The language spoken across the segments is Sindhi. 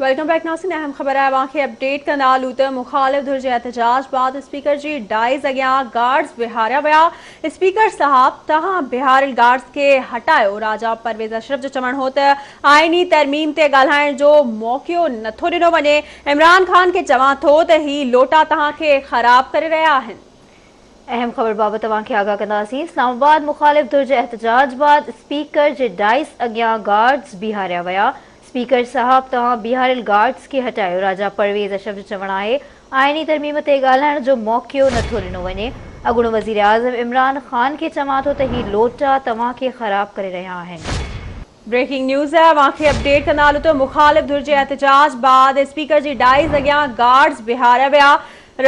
Welcome back ناظرين اهم خبر آهي اوهان کي اپڊيٽ ڪندا هلون ته مخالف ڌر جي احتجاج بعد اسپيڪر جي ڊائز اڳيان گارڊز بيهاريا ويا اسپيڪر صاحب توهان بيهاريل گارڊز کي هٽايو راجا پرويز اشرف جو چوڻ هو ته آئيني ترميم تي ڳالهائڻ جو موقعو نٿو ڏنو وڃي عمران خان کي چوان ٿو ته هي لوٽا توهان کي خراب ڪري رهيا آهن. اهم خبر بابت اوهان کي آگاهه ڪنداسين اسلام آباد مخالف ڌر جي احتجاج بعد اسپيڪر جي ڊائس اڳيان گارڊز بيهاريا ويا اسپيڪر صاحب توهان بيهاريل گارڊز کي هٽايو، راجا پرويز اشرف جو چوڻ آهي آئيني ترميم تي ڳالهائڻ جو موقعو نٿو ڏنو وڃي، اڳوڻو وزيراعظم عمران خان کي چوان ٿو ته هي لوٽا توهان کي خراب ڪري رهيا آهن. بريڪنگ نيوز اوهان کي اپڊيٽ ڪندا هلون ته مخالف ڌر جي احتجاج بعد اسپيڪر جي ڊائز اڳيان گارڊز بيهاريا ويا،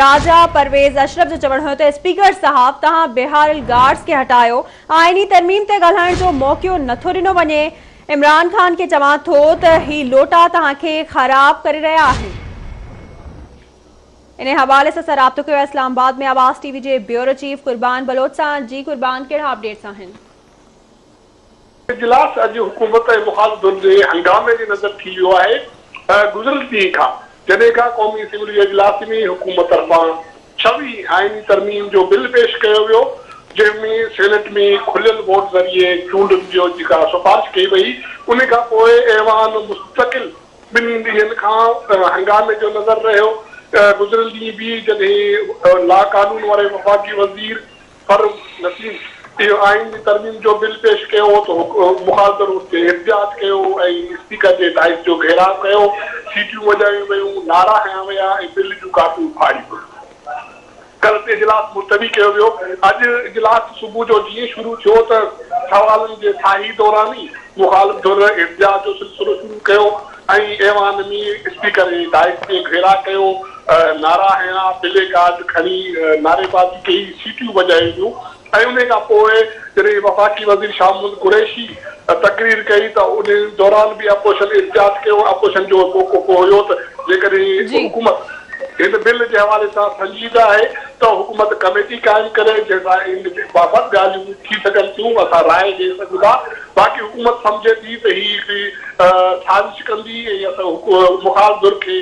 راجا پرويز اشرف جو چوڻ هيو ته اسپيڪر صاحب توهان بيهاريل گارڊز کي هٽايو، آئيني ترميم تي ڳالهائڻ جو موقعو نٿو ڏنو وڃي، عمران خان کي چوان ٿو ته هي لوٽا توهان کي خراب ڪري رهيا آهن. انهي حوالي سان اسان رابطو ڪيو آهي اسلام آباد ۾ آواز ٽي وي جي بيورو چيف قربان بلوچ سان جي قربان ڪهڙا اپڊيٽس آهن. اجلاس اڄ حڪومت ۽ مخالف ڌر جي هنگامي جي نظر ٿي ويو آهي گذريل ڏينهن کان جڏهن کان قومي اسيمبلي جي اجلاس ۾ حڪومت طرفان ڇويهين آئيني ترميم جو بل پيش ڪيو ويو، جنهن ۾ سينيٽ ۾ کليل ووٽ ذريعي چونڊن جو جيڪا سفارش ڪئي وئي، ان کان پوء ايوان مستقل ٻن ڏينهن کان هنگامي جو نظر رهيو. گذريل ڏينهن به جڏهن لا قانون واري وفاقي وزير فرخ نسيم اهو آئيني ترميم جو بل پيش ڪيو هو ته مخالف ڌر اتي احتجاج ڪيو ۽ اسپيڪر جي ڊائس جو گهيراء ڪيو، سيٽيون وڄايون ويون، نعرا هنيا ويا ۽ بل جون ڪاپيون ڦاڙيون ويون. ڪلهه تي اجلاس ملتوي ڪيو ويو. اڄ اجلاس صبح جو جيئن شروع ٿيو ته سوالن جي ساهي دوران ئي مخالف ڌر احتجاج جو سلسلو شروع ڪيو ۽ ايوان ۾ اسپيڪر جي ڊائس تي گهيراء ڪيو. نعرا هنيا، پلي ڪارڊ کڻي نعريبازي ڪئي، سيٽيون وڄايون ويون ۽ انهي کان پوء جڏهن وفاقي وزير شاهه محمود قريشي تقرير ڪئي ته انهي دوران به اپوزيشن احتجاج ڪيو، اپوزيشن جو موقف هيو ته جيڪڏهن حڪومت هن بل جي حوالي سان سنجيده آهي ته حڪومت ڪميٽي قائم ڪري جنهن سان ان بابت ڳالهيون ٿي سگهن ٿيون، اسان راء ڏئي سگهون ٿا، باقي حڪومت سمجهي ٿي ته هي هڪڙي سازش ڪندي ۽ اسان مخالف ڌر کي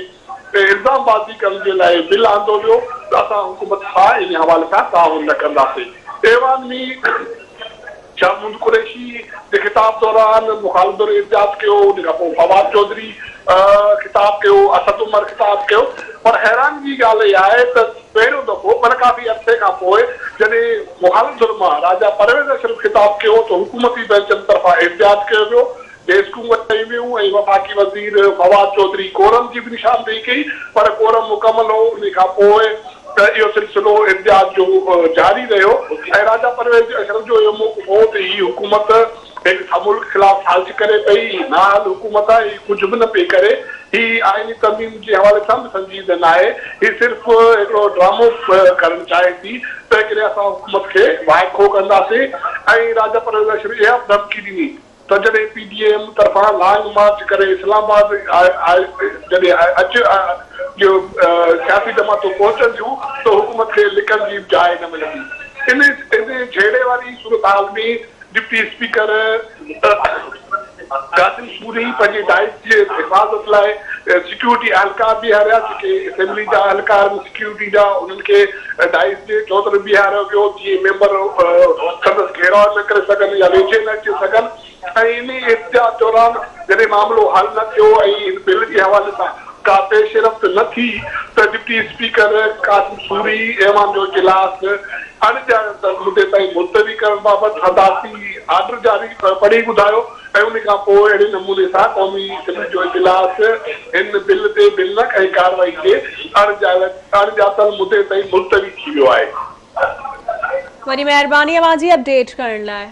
الزام بازي ڪرڻ جي لاء بل آندو ويو ته اسان حڪومت سان ان حوالي سان تعاون نه ڪنداسين. ايوان ۾ شاهه محمود قريشي جي خطاب دوران مخالف ڌر احتجاج ڪيو، ان کان پوء فواد چوڌري خطاب ڪيو، اسد عمر خطاب ڪيو پر حيرانگي جي ڳالهه اها آهي ته پهريون دفعو پر ڪافي عرصي کان پوء جڏهن مخالف ڌر مان راجا پرويز اشرف خطاب ڪيو ته حڪومتي بئنچن طرفان احتجاج ڪيو ويو ڊيسڪون وڄايون ويون ۽ وفاقي وزير فواد چوڌري ڪورم جي به نشاندهي ڪئي پر ڪورم مڪمل هو انهي کان پوء ته اهو سلسلو احتجاج جو جاري رهيو ۽ راجا پرويز اشرف جو اهو موقف هو ته هي حڪومت هڪ ملڪ خلاف سازش ڪري پئي هي نااهل حڪومت آهي هي ڪجهه به نه پئي ڪري هي آئيني ترميم جي حوالي سان به سنجيده ناهي هي صرف هڪڙو ڊرامو ڪرڻ چاهي ٿي تنهنڪري اسان حڪومت کي وائکو ڪنداسين ۽ راجا پرويز اشرف اها به ڌمڪي ڏني ته جڏهن پي ڊي ايم طرفان لانگ مارچ ڪري اسلام آباد جڏهن اچ جو سياسي جماعتون پهچنديون ته حڪومت کي لڪڻ جي به جاء نه ملندي. ان جهيڙي واري صورتحال ۾ ڊپٽي اسپيڪر قاسم سوري پنهنجي ڊائس جي حفاظت لاء سيڪيورٽي اهلڪار بيهاريا جيڪي اسيمبلي جا اهلڪار آهن سيڪيورٽي جا انهن کي ڊائس جي چوطرف بيهاريو ويو جيئن ميمبر سندس گهيراء نه ڪري سگهن يا ويجهي نه اچي سگهن ۽ انهي احتجاج دوران جڏهن معاملو حل نه ٿيو ۽ هن بل جي حوالي سان ڪا پيش رفت نه ٿي ته ڊپٽي اسپيڪر قاسم سوري ايوان جو اجلاس اڻڄاڻندڙ مدي تائين ملتوي ڪرڻ بابت صدارتي آرڊر جاري پڙهي ٻڌايو ۽ ان کان پوء اهڙي نموني سان قومي اسيمبلي جو اجلاس هن بل تي بنا ڪنهن ڪارروائي جي اڻڄاتل مدي تائين ملتوي ٿي ويو آهي. وڏي مهرباني اوهان جي اپڊيٽ ڪرڻ لاء.